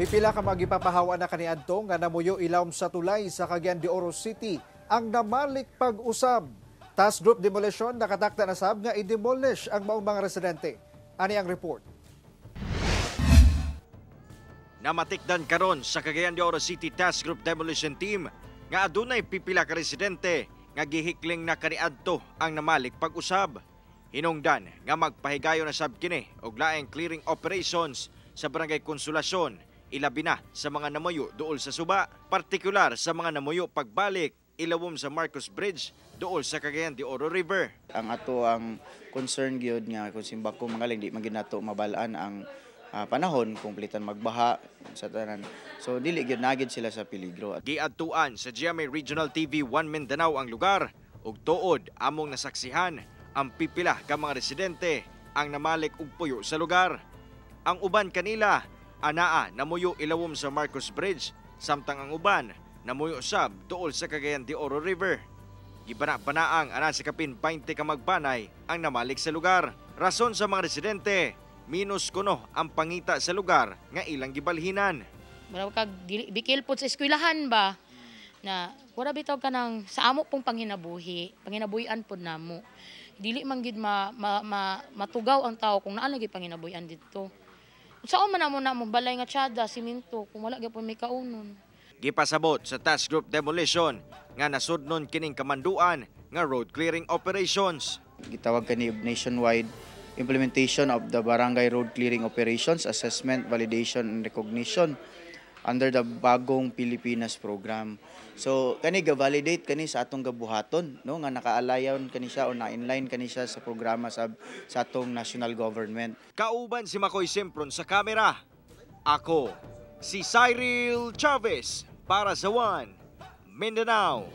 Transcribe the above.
Pipila ka mga gipapahawa na kaniadto nga namuyo ilawom sa tulay sa Cagayan de Oro City ang namalik pag-usab. Task Group Demolition nakatakda na sab nga i-demolish ang maong mga residente. Ani ang report. Namatikdan karon sa Cagayan de Oro City Task Group Demolition Team nga adunay pipila ka residente nga gihikling na kaniadto ang namalik pag-usab. Hinungdan nga magpahigayon na sab kini og laing clearing operations sa Barangay Consolacion, ilabi na sa mga namuyo duol sa suba, partikular sa mga namuyo pagbalik ilawom sa Marcos Bridge duol sa Cagayan de Oro River. Ang ato ang concern gyud nga kung simbako mga di man gyud nato mabalaan ang panahon kung pilitan magbaha sa tanan. So dili gyud na gyud sila sa peligro. Giadtuan sa GMA Regional TV 1 Mindanao ang lugar ug tuod among nasaksihan ang pipila ka mga residente ang namalik og puyo sa lugar. Ang uban kanila anaa namuyo ilawom sa Marcos Bridge, samtang ang uban namuyo sab duol sa Cagayan de Oro River. Gibana-banaang ana sa kapin 20 ka magbanay ang namalik sa lugar. Rason sa mga residente, minus kuno ang pangita sa lugar nga ilang gibalhinan. Mura kag bikil pod sa eskwelahan ba na wala bitaw kanang sa amo pong panginabuhi, panginabuhian pod namo. Dili man gid matugaw ang tao kung naa lagi panginabuhian didto. Saan man namo na mo balay nga tsada, simento, kung wala gyapon may kaunon? Gipasabot sa Task Group Demolition nga nasudnon kining kamanduan nga road clearing operations. Gitawag kani og nationwide implementation of the barangay road clearing operations, assessment, validation and recognition under the Bagong Pilipinas program. So kani ga-validate kani sa atong gabuhaton, no, nga nakaalayon kani siya o na-inline kani siya sa programa sa atong national government. Kauban si Makoy Sempron sa kamera. Ako, si Cyril Chavez para sa One Mindanao.